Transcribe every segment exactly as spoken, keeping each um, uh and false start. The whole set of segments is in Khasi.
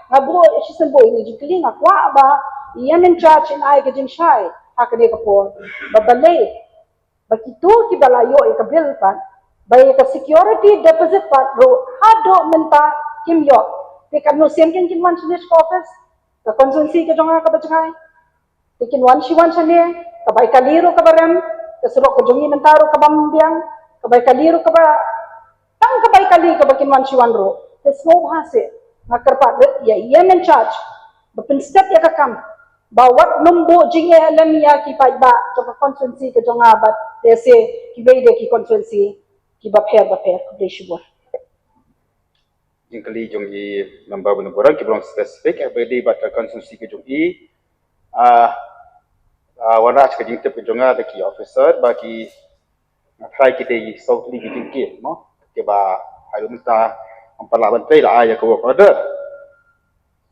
Nga buh shisien buh ïa kane ka jingkylli, nga kwah ba ïa i M in charge in ai ka jingshai ha kane ka por ba balei ba kito kiba la ïoh ïa ka bill pat, ba ïa ka security deposit pat ruh haduh mynta kim ïoh. Te katno sien kin wan shane sha ka office, ka constituency ka jong nga kaba jngai? Te kin wan shi wan shane, ka bai kali ruh kaba rem, ka surok ka jong ngi mynta ruh kaba mbiang, ka bai kali ruh kaba, tang ka bai kali kaba kin wan shi wan ruh. Te sngewbha seh, nga kyrpad lut ïa i M in charge ba pynstep ïa ka kam, ba wat nym buh jingeh lem ïa ki paidbah jong ka constituency ka jong nga bad te se kiwei de ki constituency kiba pher ba pher. Khublei shibun. Jingkylli jong i member ba na borang kiba long specific, eh, ba dei bad ka constituency ka jong i. Ah, ah, wanrah ka jingtip ka jong nga da ki officer ba ki, nga tharai ki dei saw tylli ki jingkieng, mo, kiba haduh mynta ngam pat lah ban trei, la ai ïa ka work order.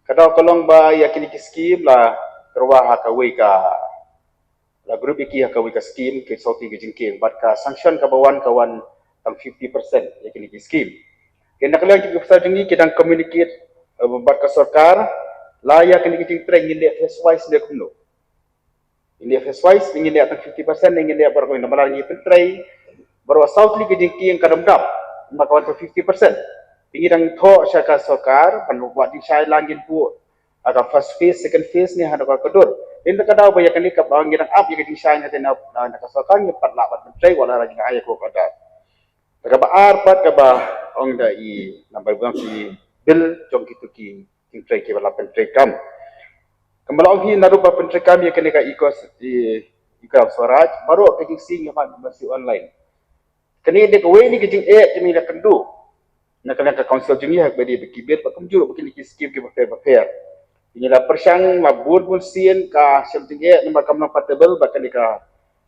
Ka daw ka long ba ïa kine ki scheme la tyrwa ha kawei ka, la group ïa ki ha kawei ka scheme, ki saw tylli ki jingkieng, bad ka sanction kaba wan ka wan tang fifty percent ïa kine ki scheme. Ki na ka liang ki officer jong ngi ki dang communicate, eh, bad ka sorkar, la ïa kine ki jingtrei ngin leh phase wise ne kumno. Ngin leh phase wise, ngin leh tang fifty percent, ngin leh baroh, namar ngi pyntrei baroh saw tylli ki jingkieng ka dam dam, namar ka wan tang fifty percent. Ngi dang thoh sha ka sorkar ban wad jingshai la ngin buh ïa ka first phase, second phase ne haduh ka dur. Te ka daw ba ïa kane kaba ngi dang ap ïa ka jingshai na te na, na ka sorkar, ngi pat lah ban pyntrei wat la ngi ai ïa ka work order. Kaba ar pat kaba ong da i member ba ki bill jong kito ki jingtrei kiba la pyntrei kam. Kumba la ong hi, naduh ba pyntrei kam ïa kane ka e-course, e, e-Gram Swaraj, baroh ka jingsiew ngi mat ba siew online. Kane dei kawei na ki jingeh kane la kynduh na ka liang ka council jong ngi ha kaba dei ba ki bill, ba kumjuh ruh ba kine ki scheme kiba pher ba pher. Ngi la pyrshang la bun bun sien ka shem jingeh namar kam long portable ba kane ka,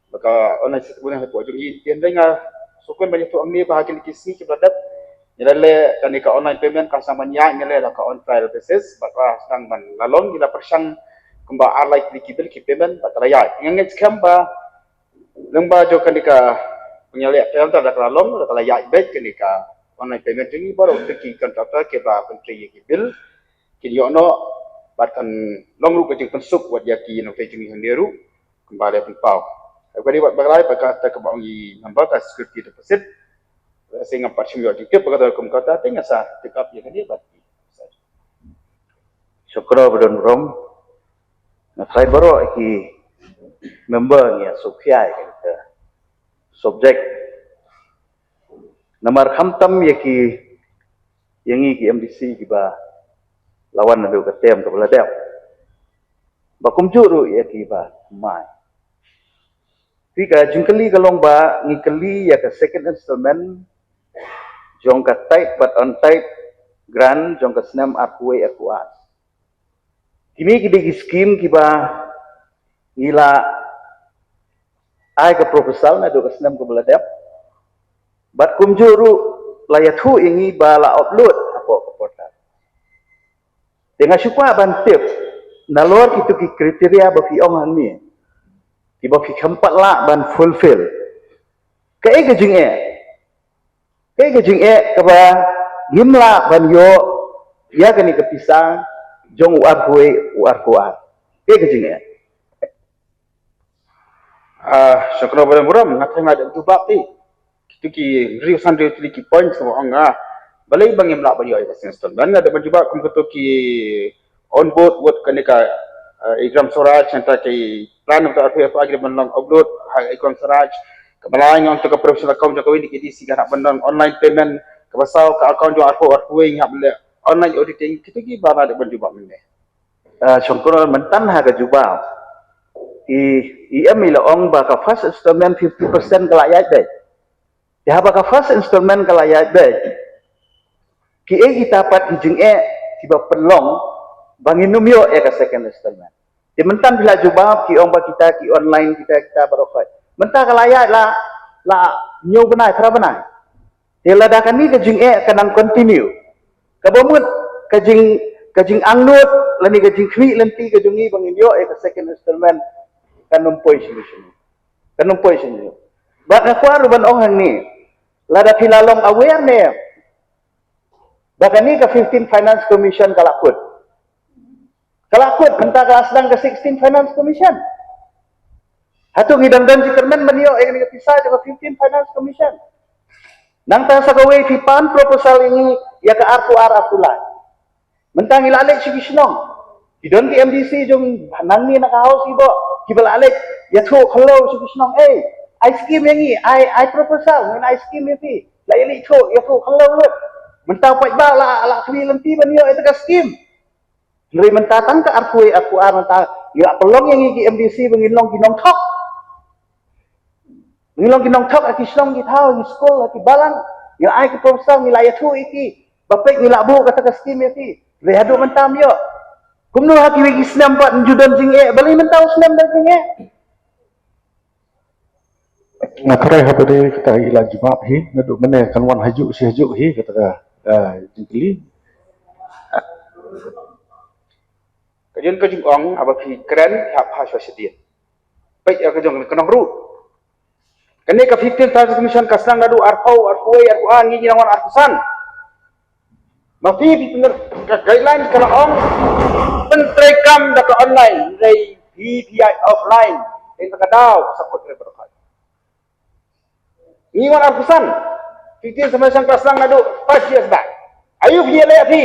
ba ka online system hapoh jong ngi. Te hynrei nga sngewkmen ban ïathuh hangne ba ha kine ki sngi kiba la dep ngi la leh kane ka online payment, ka sdang ban ïaid, ngi leh da ka on trial basis, bad ka sdang ban la long. Ngi la pyrshang kumba ar lai tylli ki bill ki payment bad ka la ïaid. Nga ngeit skhem ba lyngba jong kane ka pynïaleh payment da ka la long, da ka la ïaid beit kane ka online payment jong ngi, baroh ki contractor kiba pyntrei ïa ki bill kin ïoh noh bad kan long ruh ka jingpynsuk wat ïa ki nongtrei jong ngi hangne ruh kumba la pynpaw. Ka dei wat ba ka la ïaid bad kata kaba ong i member ka security deposit. Sa ngam pat shym ïoh jingtip ba kata kum kata, te nga sa take up ïa kane bad. Shukor ba don burom. Nga tharai baroh ki member ngi ïa sngewkhia ïa kata ka subject. Namar khamtam ïa ki, ïa ngi ki M D C kiba la wan naduh ka term kaba la dep, ba kumjuh ruh ïa kiba thymmai. Te ka jingkylli ka long ba ngi kylli ïa ka second installment jong ka tied bad untied grant jong ka snem arphew wei arphew ar. Kine ki dei ki scheme kiba ngi la ai ka proposal naduh ka snem kaba la dep, bad kumjuh ruh la ïathuh ïa ngi ba la upload hapoh ka portal. Te nga shu kwah ban tip, nalor kito ki criteria ba phi ong hangne, kiba phi khlem pat lah ban fulfill, kaei ka jingeh? Kaei ka jingeh kaba ngim lah ban ïoh ïa kane ka pisa jong u arphew wei u arphew ar? Kaei ka jingeh? Ah, shukor ba don burom, nga tharai nga dep jubab te. Kito ki hynriew san hynriew tylli ki point kaba ong nga, balei ba ngim lah ban ïoh ïa ka second installment, nga dep ban jubab kum kito ki onboard wot kane ka, ah, e-Gram Swaraj, nangta ki plan nangta arphew arphew ar ki dei ban long upload ha e-Gram Swaraj. Kaba lai nga ong to ka provisional account jong kawei na ki D C ka hap ban long online payment, kaba saw ka account jong arphew arphew wei ngi hap leh online auditing. Kito kiba nga dep ban jubab mynne. Ah, shongkor mynta ha ka jubab i, i em i la ong ba ka first installment fifty percent ka la ïaid beit. Te haba ka first installment ka la ïaid beit, kiei kita pat ki jingeh kiba pynlong ba ngin ym ïoh ïa ka second installment? Te mynta phi la jubab ki ong ba kita ki online, kita, kita baroh pat. Mynta ka la ïaid la, la hynñiew bnai, phra bnai. Te lada kane ka jingeh ka nang continue, kaba mut ka jing, ka jingangnud lane ka jingkhmih lynti ka jong ngi ba ngin ïoh ïa ka second installment kan ym poi shuh shuh. Kan ym poi shuh shuh. Bad nga kwah ruh ban ong hangne, lada phi la long aware ne ba kane ka fifteenth Finance Commission ka la kut. Ka la kut mynta ka la sdang ka sixteen Finance Commission. Hato ngi dang don jingkyrmen ban ïoh ïa kane ka pisa jong ka fifteen Finance Commission? Nangta sa kawei phi pan proposal ïa ngi ïa ka arphew ar arphew lai. Mynta ngi la leit sha ki shnong. Ki don ki M D C jong nangne na ka House kiba, kiba la leit ïathuh khyndew sha ki shnong, ei, ai skim ïa ngi, ai, ai proposal, ngin ai skim ïa phi. La ïa leit thuh, ïathuh khyndew lut. Mynta paidbah la, la khmih lynti ban ïoh ïa ka skim. Hynrei mynta tang ka arphew wei arphew ar mynta ngi la pynlong ïa ngi ki M D C ba ngin long ki nongthok. Ngi long ki nongthok ha ki shnong ki thaw, ha ki skul, ha ki balang. Ngi la ai ki proposal, ngi la ïathuh ïa ki. Ba peit ngi la buh kata ka skim ïa ki. Hynrei haduh mynta ym ïoh. Kumno ha kiwei ki snem pat ym ju don jingeh, balei mynta u snem don jingeh? Nga tharai haba dei kata i la jubab hi, naduh mynne kan wan hajuh shi hajuh hi kata ka, ah, jingkylli. Ka jong ka jingong haba phi kren hap ha shuwa shadien. Peit ïa ka jong ka nongruh. Kane ka fifteen Finance Commission ka sdang naduh arphew, arphew wei, arphew ar, ngi ngi nang wan arphew san. Ma phi phi pynner ka guideline ka la ong pyntreikam da ka online, hynrei phi phi ïaid offline. Dei ka daw ka sa kut kren ba da khot. Ngi wan arphew san. Fifteen Finance Commission ka sdang naduh five years back. Aïu phi ïaleh phi?